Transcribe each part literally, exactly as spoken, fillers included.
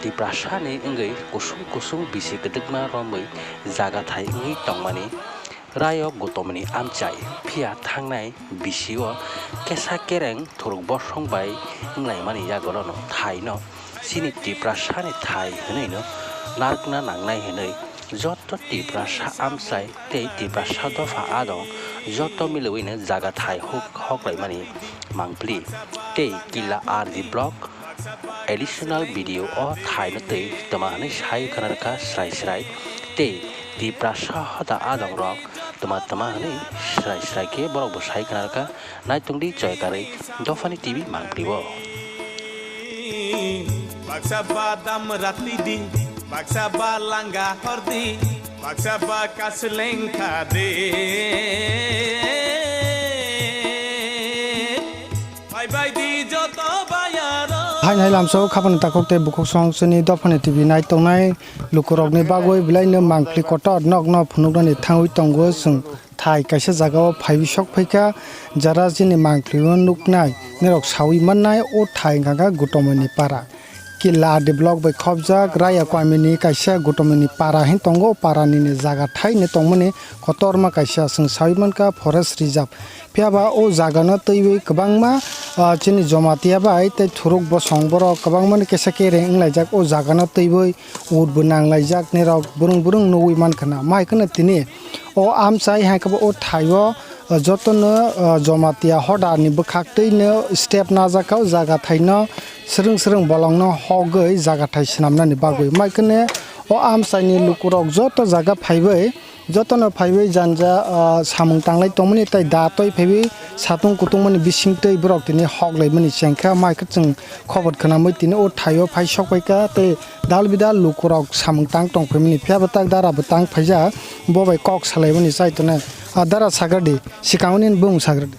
Tiprasani wngwi kusung kusung bisi kwdwkma romwi jaga thai wngwi tongmani Rayok Gotomoni amchai, phiya thangnai bisio kesa kereng thuruk bosong bai wnglaimani yagulono thaino chini Tiprasani thai hwnwino narwkna nangnai hwnwi joto Tiprasa amchai tei Tiprasa dopha adong joto milwino jaga thai huk hoklaimani mangpli tei Killa R D block additional video o thaino twi twma hwnwi sai khwnarwkha srai srai tei Tiprasa hoda adongrok twma twma hwnwi srai srai khe borokbo sai khwnarwkha. Naitungdi choi karwi Dophani T V mangpli o. Baksa ba dam rati di, baksa ba langa hordi, baksa ba kasleng khade. Bye bye di joto bayaro. Hai nai lamso khapang takhuk tei bukhuk song chini Dophani T V nai tongnai lukurokni bagwi belaino mangpli kotor nokno phunuknani thangwi tongo chwng. Thai kaisa jagao phaiwi sok phaikha, jara chini mangpli o nuknai, norok sawi mannai o thai wngkha kha Gutomoni para. Killa R D block bai khopjak Raya Kwamini kaisa Gutomoni para hin tongo, o para nini jaga thaino tongmani kotorma kaisa chwng sawi mankha forest reserve. Phiyaba o jagano twiwi kwbangma, ah, chini Jomatia bai tei thuruk bosong borok kwbangmani kesa kereng wnglaijak o jagano twiwi utbo nanglaijak nirok burung burung nugwi mankha na. Mai kheno tini o amchai hai khe bo o thaio, o jotono, o Jomatia hodani bwkhak twino step najak kha o jaga thaino swrwng swrwng bolongno hogwi jaga thai swnamnani bagwi. Mai kheno o amchaini lukurok joto jaga phaiwi jotono phaiwi janja, o samung tanglai tongmani tei da twi phaiwi satung kutungmani bisingtwi borok tini hoklaimani chengkha. Mai khe chwng khobor khwnamwi tini o thaio phai sok phaikha tei dal bidal lukurok samung tang tong phaimani, phiya bo tak dara bo tang phaijak, bo bai kok salaimani chai tongnai. A dara sagradi, swkango nini bumung sagradi.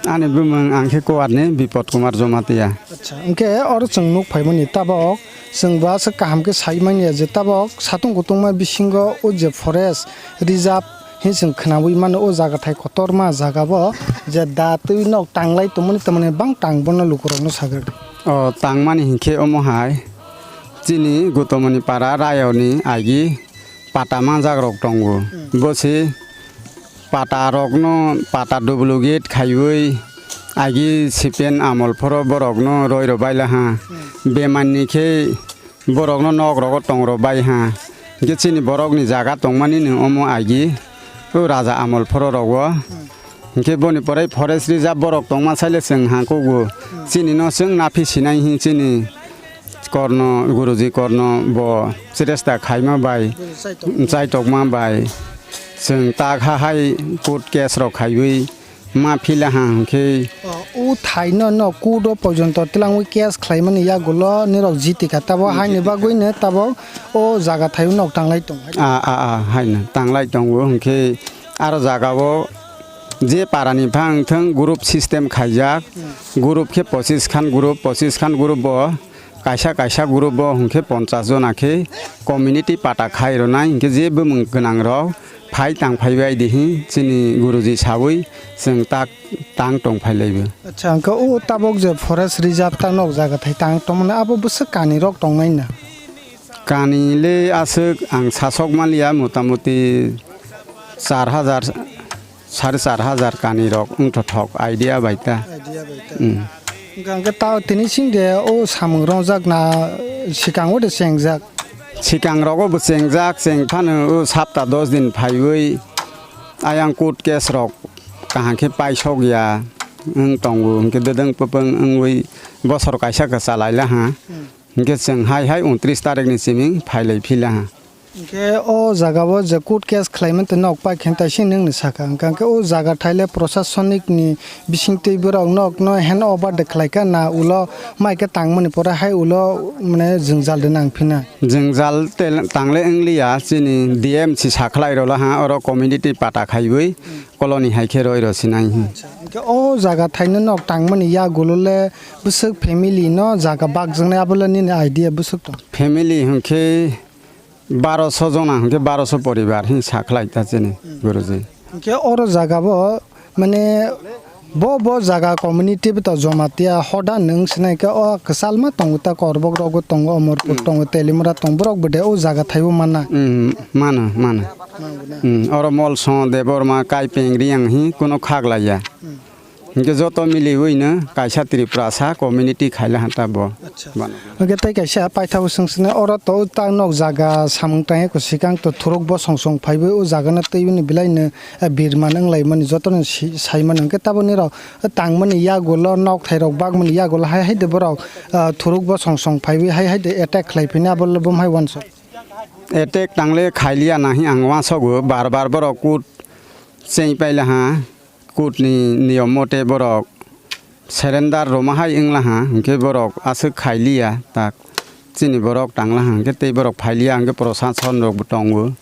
Ani bumung ang khe Kuwarni Bipod Kumar Jomatia. Acha, hwnkhe oro chwng nuk phaimani tabok chwng bo aswk kaham khe sai manya je tabok satung kutungma bisingo o je forest reserve hin chwng khwnawi mano o jaga thai kotorma jaga bo je da twi nok tanglai tongmani tamani bang tang bono lukurokno sagradi. O tangmani hinkhe omo hai chini Gutomoni para Rayoni agi pata manjak rok tongo. Hmm. Bo se pata rokno pata duplicate khaiwi agi sipen amol phoro borokno roi rw baila ha. Hmm. Bemani khe borokno nok rogo tong rw bai ha. Hinkhe chini borokni jaga tongmani no omo agi o raja amol phoro rogo. Hmm. Hinkhe boni pore forest reserve borok tongma saile chwng hangkugo. Hmm. Chini no chwng naphi sinai hi chini korno, guruji korno bo chesta khaima bai, chaitok. Chaitokma bai chwng tak ha hai court case rok khaiwi ma phila ha hinkhe. O, o thaino no court o porjonto twlangwi case khlaimani yagulo nirok jiti kha, tabo haini bagwi no tabok o jaga thaio nok tanglai tong. A, a, a, haino tanglai tongo hinkhe aro jaga o je para ni phang thang group system khaijak, hmm, group khe pochis khan group, pochis khan group bo kaisa kaisa group bo hwnkhe ponchas jona khe community pata khai rwnai, hinkhe je bumung gwnang rok phai tang phai bai di hi chini guruji sawi chwng tak tang tong phai lai bo. Acha, hwnkhe o tabok je forest reserve ta nok jaga thai tang tongmani abo bwswk kani rok tongnai na? Kani le aswk ang sasok maliya, motamuti char hajar, sare char hajar kani rok wngthothok idea bai ta. Idea bai ta. Mm. Hwnkhe, hwnkhe ta tini sing de o samung rongjak na swkang o de chengjak? Swkang rogo bo chengjak, cheng phano o sapta dos din phaiwi ayang court case rok kaham khe paisok ya wng tongo, hwnkhe dedeng pwpwng wngwi bosor kaisa khe chalai la ha. Hmm. Hwnkhe chwng hai hai untris tarik ni simi phailai phi la ha. Hwnkhe o jaga o je court case khlaimani twi nok pai khe tai sini wngni saka, hwnkhe o jaga thaile prosasonik ni bisingtwi borok nokno hand over de khlaikha na ulo mai khe tangmani pore hai ulo mane jwngjal de nang phina. Jwngjal tel-, tangle wngliya chini D M si sakhlai rwla ha oro community pata khaiwi colony hai khe roi rw sinai hi. Hwnkhe o jaga thaino nok tangmani yagulo le bwswk family no jaga bakjaknai abo le nini idea bwswk tong? Family hwnkhe baroso jona hwnkhe baroso poribar hin sakhlai ta chini guruji. Hwnkhe oro jaga bo mane Bo, bo jaga community bo to Jamatia hoda nwng sinai khe o kwchalma tongo ta Korbok rok bo tongo, Omorpur Hmm. tongo, Telimura tongo, borok bo de o jaga thaibo mana. Hmm, mana, mana. Mango na. Hmm, oro Molsong, Debbarma, Kaipeng, Riyang hi kuno khaglaiya. Hmm. Hinkhe joto miliwino kaisa Tripurasa community khaila hanta bo. Acha. Bana. Hinkhe tei kaisa paithago swng sinai oro to ta nok jaga samung tangya kwsikang to thuruk bosong song phaibo o jaga no twiwini belai no eh, birman wnglaimani jotono si-, saimano. Hwnkhe taboni rok tangmani yagulo, nokthairok bakmani yagulo hai hai de borok, ah, thuruk bosong song phaiwi hai hai de attack khlai phini abo le bom hai uansuk. Attack tangle khailiya nahi ang uansogo, bar bar borok kut cheng paila ha, kut ni niyom mote borok surrender rwma hai wngla ha, hwnkhe borok aswk khailiya, tak chini borok tangla ha, hwnkhe tei borok phailiya, hwnkhe prosason rok bo tongo.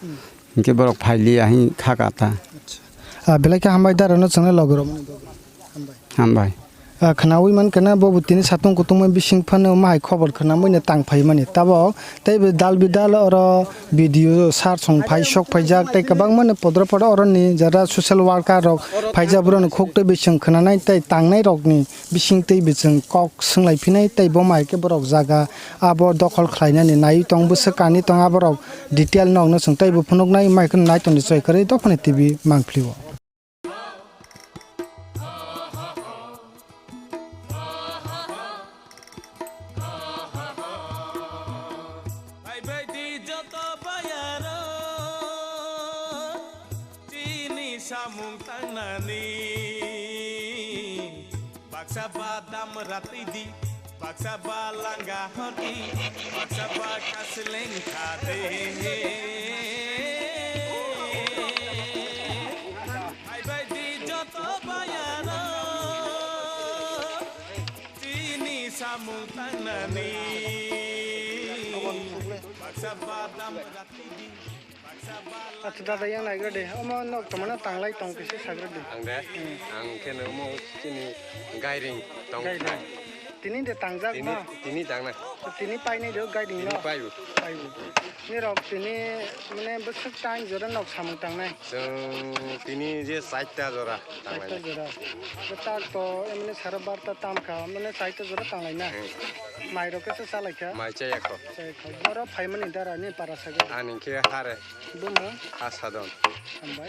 Hinkhe borok phailiya hin kha kata. Acha. Ah, belai khe hambai da rano chwngno logi rok mani bagwi. Hambai. Hambai. Ah, khwnawi mankha na bobo tini satung kutungma bising phano mahai khobor khwnamwi no tang phaimani. Tabok tei bo dal bidal oro video sar song phai sok phaijak tei kwbangma no podro podro oroni jara social worker rok phaijak borok no khuk twi bising khwnanai tei tangnai rokni bising twi bising kok swnglaiphinai tei bo mai khe borok jaga abo dokhol khlainani naiwi tong, bwswk kani tong aborok detail nokno chwng teibo phunuknai, mai kheno nai tongdi choi kwrwi dophani T V mangphlio. Phaibaidi joto bayaro chini samung tangnani. Baksa ba damra twi di, baksa ba langa hor di, baksa ba kasleng kha de. Phaibaidi joto bayaro chini samung tangnani. Baksa ba damra twi di. Acha dada, yang naigra de. Omo nok tongmana tanglai tong kisa sagra de. Ang de? Hmm. Ang khe no omo chini gairing tong Gairing. Tini de tangjak Tini, ma? Tini tangna. Tini painai de gairing Tini no? Paibu. Paibu. Ni rok tini mane bwswk tang jora nok samung tangnai? Chwng tini je chaita jora tanglai. Chaita jora. Bwtak to emne sara barta tamkha, mane chaita jora tanglai na? Hmm. Mai rok khe se chalai kha? Mai chaya kho. Chaya kho. Boro phaimani dara ni para sagra. Ani khe hare. Buma. Asadon. Hambai.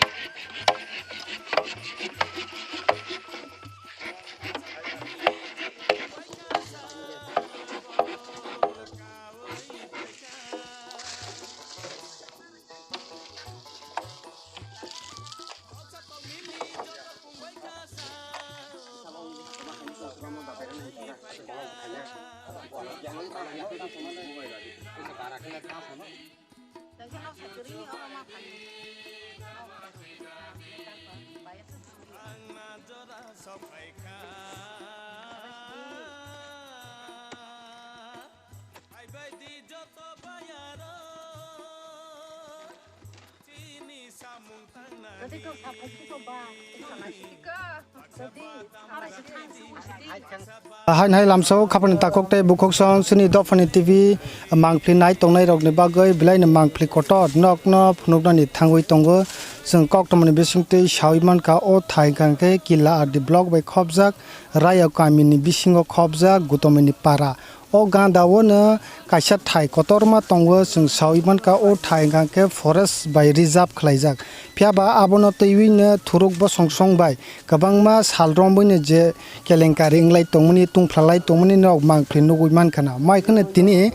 Hain hai lamsao khapani takhuk tei bukhuk song chini dophani T V mangpli nai tongnai rokni bagwi belai no mangpli kotor nokno phunuknani thangwi tongo. Chwng koktwmani bisingtwi sawi mankha o thai hwnkha khe Killa R D block bai khopjak Raya kamini bisingo khopjak Gutomini para. O ganda o no kaisa thai kotorma tongo, chwng sawi mankha o thai hwnkha khe forest bai reserve khlaijak. Phiya ba abono twiwi no thuruk bosong song bai kwbangma sal romwi no je kelenkari wnglai tongmani, tungphlalai tongmani nok mangpli nugwi mankha na. Mai kheno tini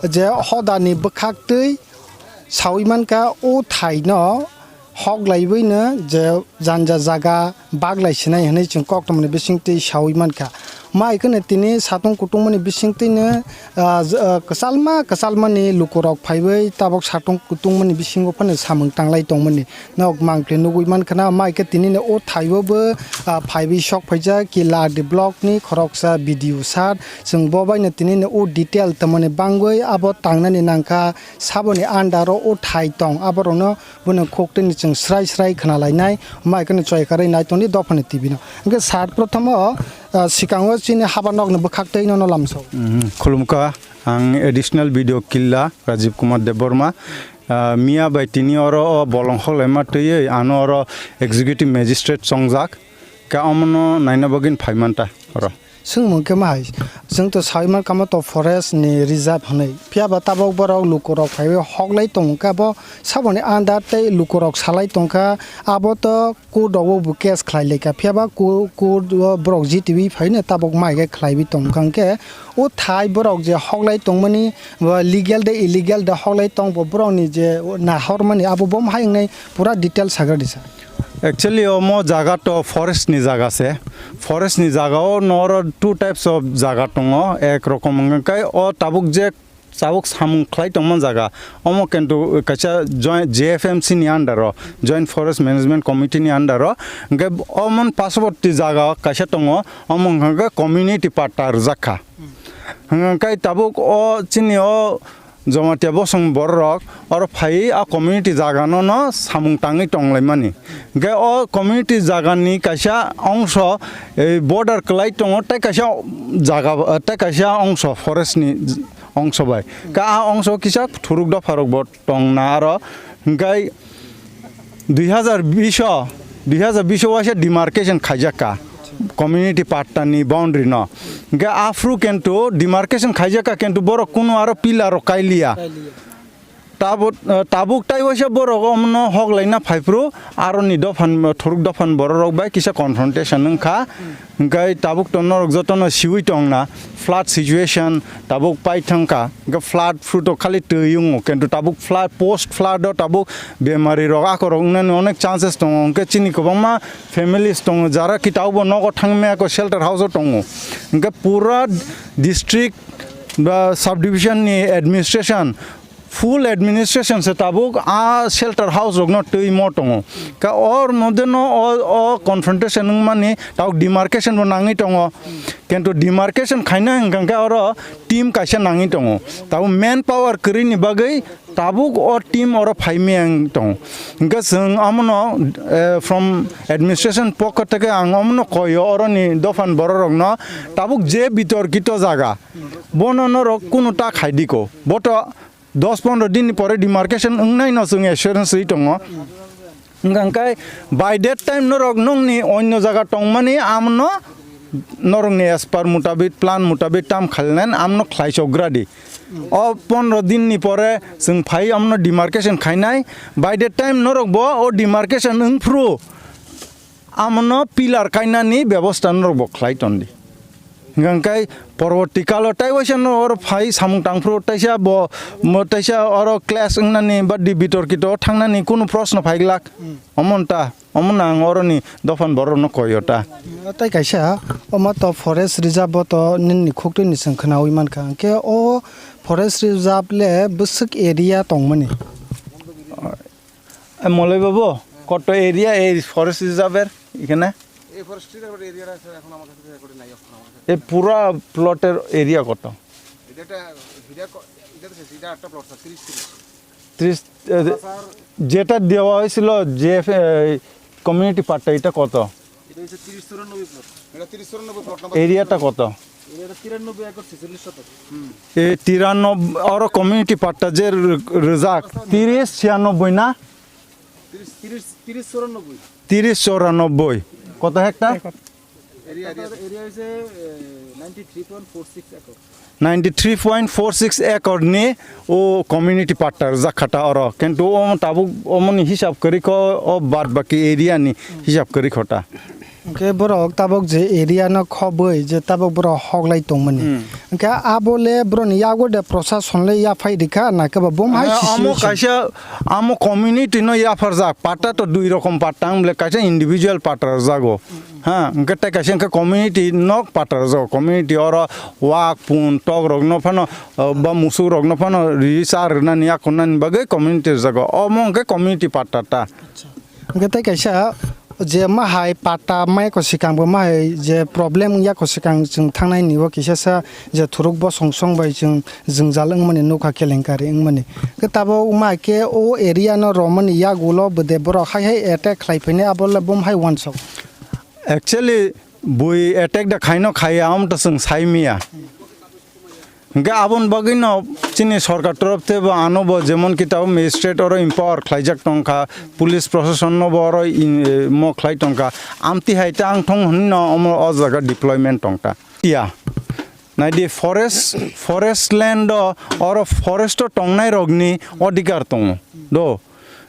je hodani bwkhaktwi sawi mankha o thai no hok laiwi no je janja jaga baglai sinai hinwi chwng koktwmani bisingtwi sawi mankha. Mai kheno tini satung kutungmani bisingtwi no, ah, j-, ah, kwchalma kwchalmani lukurok phaiwi tabok satung kutungmani bisingo phano samung tanglai tongmani nok mangpli nugwi mankha na. Mai khe tini no o thaibo bo, ah, phaiwi sok phaijak Killa R D block ni khoroksa B D O sir, chwng bo bai no tini no o detail tongmani bangwi abo tangnani nangkha. Saboni under o o thai tong, aborokno bono khuk twi ni chwng srai srai khna lainai, mai kheno choi karwi nai tongdi dophani T V no. Hwnkhe sir, prothomo, ah, swkango chini haba nokni bwkhak twi nono lamsao. Mhm, khulumkha, ang additional B D O Killa Rajiv Kumar Debbarma. Ah, miya bai tini oro o bolong hoklaima twiwi ano oro executive magistrate chongjak. Ka omono naina bagwino phaimanta oro. Swngmung khe ma hai, chwng to sai mankha mo to forest ni reserve hwnwi. Phiya ba tabok borok lukurok phaiwi hoklai tongkha bo saboni under tei lukurok salai tongkha. Abo to court rogo bo case khlai laikha. Phiya ba co-, court o borok jitiwi phaino tabok mai khe khlaiwi tongkha hwnkhe o thai borok je hoklai tongmani, legal de illegal de hoklai tong bo borokni je nahormani abo bo hai wngnai pura detail sagra di sir. Actually, omo jaga to forest ni jaga se. Forest ni jaga o noro two types of jaga tongo. Ek rokom hwnkhe o tabuk je tabuk samung khlai tongma jaga. Omo kintu kaisa joint J F M C ni under o, Joint Forest Management Committee ni under o. Hwnkhe omo pasworti jaga kaisa tongo. Omo hwnkhe community patta rwjak kha. Hwnkhe tabuk o chini o Jamatia bosong bororok oro phaiwi a community jagano no samung tangwi tonglaimani. Hwnkhe o community jagani kaisa ongso, eh, border kwlai tongo, tei kaisa jaga, tei kaisa ongso forest ni ongso bai. Ka a ongso kisa thuruk dopharok bo tongna aro. Hwnkhe dui hazar bish o, dui hazar bish o waisa demarcation khaijak kha community patta ni boundary no. Hwnkhe aphuru kintu demarcation khaijak kha, kintu borok kunu aro pillar rok kailiya. Kailiya. Tabuk, eh, tabuk tai waisa borok omono hoklaina phaiphuru aroni dophan, thuruk dophan borok rok bai kisa confrontation wngkha. Hwnkhe tabuk to norok jotono siwi tongna flood situation tabuk pai thangkha. Hwnkhe flood phuru to khali twi wngo, kintu tabuk flood, post flood o tabuk bemari rok akorok wngnani onek chances tongo. Hwnkhe chini kwbangma families tongo jara kitaubo nogo thangmaya ko shelter house o tongo. Hwnkhe pura district ba subdivision ni administration, full administration se tabuk a shelter house rokno twi mo tongo. Ka or moddhe no o, o confrontation wngmani tabuk demarcation bo nangwi tongo. Kintu demarcation khaina hwnkha khe oro team kaisa nangwi tongo. Tabuk manpower kwrwini bagwi tabuk o team oro phaimaya wng tongo. Hwnkhe chwng omono, eh, from administration pokho theke ang omono koyo oroni dophan bororokno tabuk je bitorkito jaga bono norok kunu ta khaidiko. Boto dos pondro din ni pore demarcation wngnai no chwng assurance ri tongo. Hwnkha hwnkhe by that time norok nongni onyo jaga tongmani amno norokni as per mutabik, plan mutabik tam khalinai amno khlai chokgra di. O pondro din ni pore chwng phai amno demarcation khainai. By that time norok bo o demarcation wngphru amono pillar kainani bebosta norok bo khlai tondi. Hwnkha hwnkhe porborti kalo tai waisa no oro phai samung tangphuru taisa bo mo taisa oro clash wngnani ba di bitorkito thangnani kunu proshno phai glak. Hmm. Omo ta, omo no ang oroni dophan borok no koyo ta. Hmm, tai kaisa omo to forest reserve bo to nini khuktwi ni chwng khwnawi mankha. Hwnkhe o forest reserve le bwswk area tongmani? এ, মলয় বাবু, কত এরিয়া এই ফরেস্ট রিজার্ভের এখানে? এই ফরেস্ট রিজার্ভের এরিয়াটা স্যার এখন আমার কাছে রেকর্ডে নাই, এখন আমার কাছে এ পুরা প্লটের এরিয়া কত? এটা একটা, এটা ক-, এটা তো শেষ, এটা একটা প্লট স্যার, তিরিশ তিরিশ। তিরিশ, এ, স্যার, যেটা দেওয়া হয়েছিল যে, এ, কমিউনিটি পার্টটা, এটা কত? এটা হচ্ছে তিরিশ চুরানব্বই প্লট। এটা তিরিশ চুরানব্বই প্লট নাম্বার। এরিয়াটা কত? এরিয়াটা তিরানব্বই একর ছেচল্লিশ শতক। হুম। এই তিরানব্বই, আরো কমিউনিটি পার্টটা যে র-, রেজাক, তিরিশ ছিয়ানব্বই না? তিরিশ, তিরিশ, তিরিশ চুরানব্বই। তিরিশ চুরানব্বই। কত হেক্টর? Area, area. এরিয়া হচ্ছে, এ, ninety three point four six acre. Ninety three point four six acre ni o community patta rwjak kha ta oro, kintu o tabuk omoni hisab kwrwi kho, o bad baki area ni hisab kwrwi kho ta. Hwnkhe borok tabuk je area no khobwi je tabuk borok hoklai tongmani. Hmm. Hwnkhe abo le borok ni yago de prosason le yaphai rikha na khe bo bom hai sisi omo kaisa, amo community no yapharjak, patta to dui rokom patta wng bole, kaisa individual patta rwjago. Ha, hwnkhe tei kaisa hwnkhe community nok patta rwjago, community oro wak, pun, tok rokno phano, uh, ba musuk rokno phano ri cha rwnani, yakunani bagwi community rwjago. Omo hwnkhe community patta ta. Acha. Hwnkhe tei kaisa je ma hai patta mai ko swkang bo ma hai je problem wngya ko swkang chwng thangnai ni o kisa sa je thuruk bosong song bai chwng jwngjal wngmani nukha, kelenkari wngmani. Hwnkhe tabuk ma hai khe o area no romani yagulo bwde borok hai hai attack khlai phainai abo le bom hai uansuk. Actually, bui attack da khaino khaiya, omo to chwng sai miya. Hingke aboni bagwino chini sorkar torof tebo ano bo jemon ki tabo magistrate oro empower khlaijak tongkha, police proshasonno bo oro in, mo khlai tongkha. Amtwi hai ta ang thong hwnwi no omo o jaga deployment tongkha. Iya. Naidi forest, forest land o oro forest o tongnai rokni odhikar tongo. Do.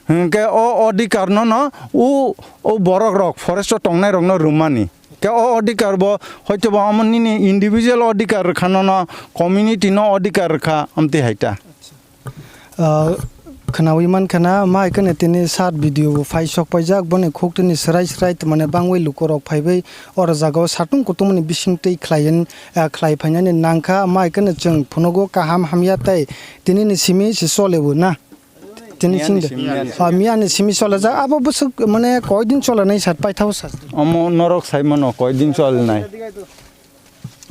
Hingke o odhikar no no u, u borok rok forest o tongnai rok no rwmani. Ke o odhikar bo hoito ba omo nini individual odhikar rwkha nono, community no odhikar rwkha amtwi hai ta. Ah, khwnawi mankha na, ma hai kheno tini sat video bo phai sok paijak, boni khuk tini swrai swrai tongmani bangwi lukurok phaiwi oro jagao satung kutungmani bisingtwi khlaiwi, ah, khlai phainani nangkha, ma hai kheno chwng phunugo kaham hamya tei tini ni simi se chole o na. Tini chini de. Miyani simi. Ah, miyani simi cholajak. Abo bwswk mane koidin cholanai sat paithao sat. Omo norok sai mano koidin cholanai.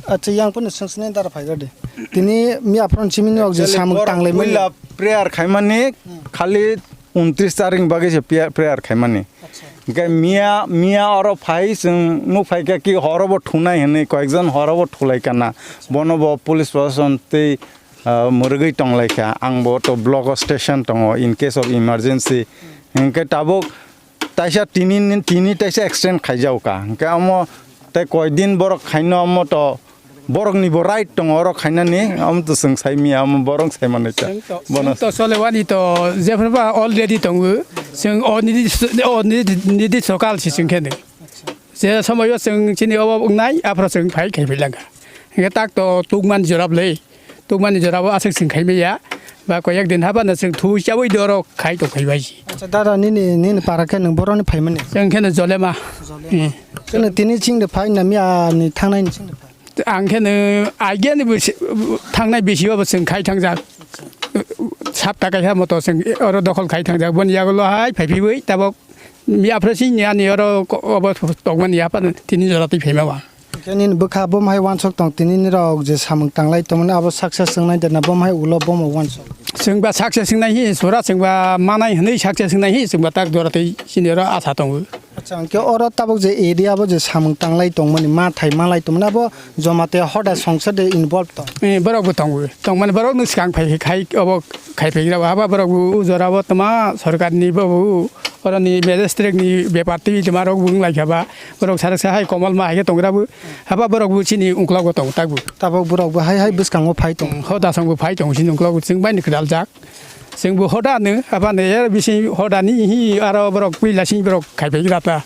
Acha, yang pono swngsnai dara phaiga de. Tini miya phron simi ni ok je samung tanglai mani. Puila prayer khaimani khali untris tarik bagwi se prayer, prayer khaimani. Acha. Hingke miya, miya oro phai chwng nuk phaikha ki horo bo thunai hinwi koyekjon horo bo thulai kana. Bono bo police proshashan tei ah, mwrwgwi tonglaikha. Ang bo to block o station tongo in case of emergency. Hingke tabuk taisa tini, tini taisa extend khaijaukha. Hingke omo tei koidin borok khaino omo to borokni bo right tongo oro khainani, omo to chwng saimanya, omo borok saimanwi ta. Chwng to, bono chwng to solewani to jephru ba already tongo. Chwng o nidi, o nidi, nidi sokal si chwng khe de. Je somoyo chwng chini obo wngnai, aphro chwng phai khai phailangkha. Hingke tak to tukmani jorab le. Tukmani jorabo aswk chwng khaimaya. Ba koyek din habano chwng thu chaui doro khai tong khai bai si. Acha, dada, nini, nini para khe nwng boroni phaimani? Chwng khe no Jolema. Jolema. Hmm. Chwng tini ching de phai na miya ni thangnai ni ching de phai? Ang khe no aigya ni bwsi-, thangnai bisi obo chwng khai thangjak. Sapta kaisa moto chwng oro dokhol khai thangjak. Boni yagulo hai phai phiwi tabok miya phre sini ani oro ko-, obo tongmani yapha tini jora twi phaima ba. Khe nini bwkha bo hai wansok tong, tini nirok je samung tanglai tongmani abo success wngnai de na bo hai ulo bo mo wansok? Chwng ba success wngnai hi sora chwng ba manai hwnwi success wngnai hi chwng ba tak jora twi sini oro asa tongo. Acha, hwnkhe oro tabuk je area bo je samung tanglai tongmani, ma thai malai tongmani, abo joma te hoda songsa de involve tong? Eh, borok bo tongo. Tongmani borok no swkang phai khai obo khai phai rabo. Haba borok bo o jora bo tma sorkar ni bo, bo oroni magistrate ni bepar twi tma rok bo wng lai kha ba. Borok sarok sa hai komol ma hai khe tong rabo. Haba borok bo chini ungkulok bo tong tak bo. Tabuk borok bo hai hai bwskango phai tong. Hmm, hoda song bo phai tong chini ungkulok bo chwng bai ni kwdal jak. Chwng bo hoda no, haba no er bisi hoda ni hi aro borok puila sini borok khai phai rata.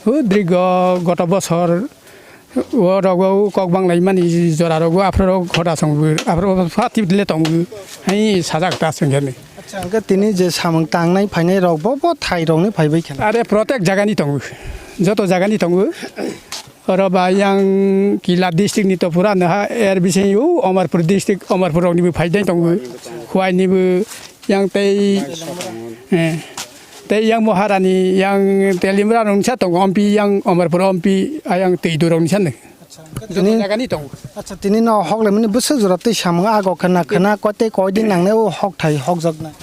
O drigo goto bosor o rogo kok bang lai mani jora rogo aphro rok hoda song bo aphro pha tip le tong bo. Hai sajak ta chwng khe ni. Acha, hwnkhe tini je samung tangnai phainai rok bo, bo thai rok ni phai bai khe na? Are protek jaga ni tong bo. Joto jaga ni tong bo. Oro ba yang Kila district ni to pura no ha, er bising o Amarpur district, Amarpur rok ni bo phai dai tongo. Khwai ni bo yang tei, eh, tei yang Maharani, yang Telimra rok ni sa tongo, ompi yang Amarpur ompi, ayang tei do rok ni sa no. Joto tini jaga ni tongo. Acha, tini no hok lai mani bwswk jora tei samung ago khna khna kotei koi din nang nai o hok thai hok jak nai.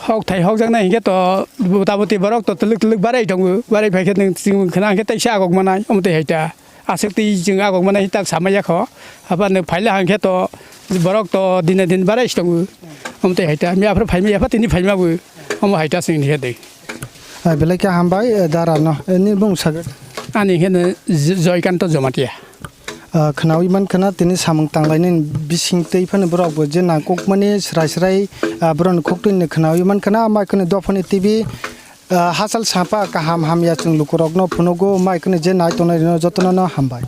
Hok thai hok jak nai hingke to buta buti borok to twlwk twlwk barai tongo, barai phai khe nwng chwng khna hingke teisa agok manai omo tei hai ta. Aswk twi chwng agok mano tak samaya kho. Haba nwng phaila hang khe to borok to dine din barai si tongo. Omo tei hai ta. Miya phuru phaima yapha tini phaima bo. Omo hai ta chwng ni khe de. Ah, belai khe hambai, eh, dara no. Eh, ni bung saged. Ani khe no J-, Joykanto Jomatia. Ah, khnawi man khna tini samung tanglai ni bising tei phano borok bo je nangkuk mani srai srai, ah, borok ni khuk twi ni khnawi man khna mai khna dophani T V. Ah, hachal sapa kaham hamya chwng lukurokno phunugo, mai kheno je nai tongnai rino jotono no hambai.